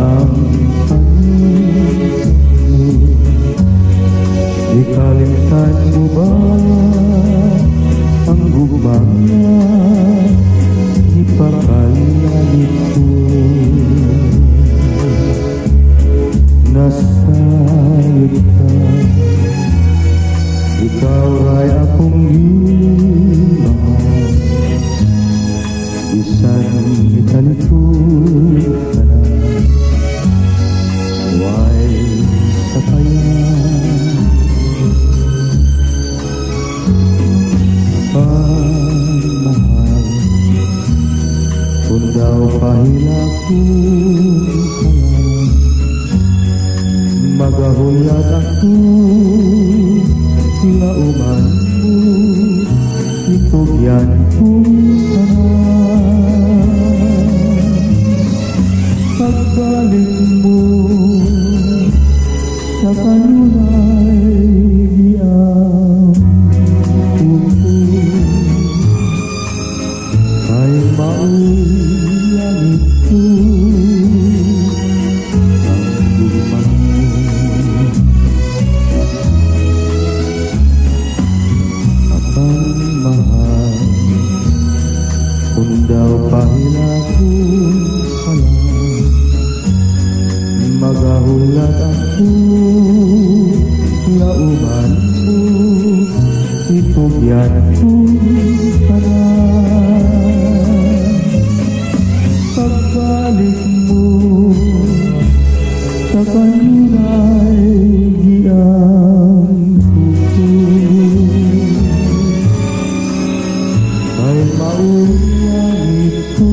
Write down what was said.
Ang pag-ibig mo. Ikalimtan mo ba ang gugma nga ipakalalip ko? Nasayod ka, ikaw ray akong gimahal. Bisan italikod ka na, way sapayan. Apan mahal, kung daw pahilakon ka lang, magahulat ako, lauman mo, itugyan kong tanan. Pagbalik mo sa kanunay giampo ko, kay mao'y langit ko ang gugma mo. Apan mahal, kung daw pahilakon ka lang, magahulat ako, lauman mo, itugyan kong tanan. Pagbalik mo sa kanunay giampo ko, kay mao'y langit ko.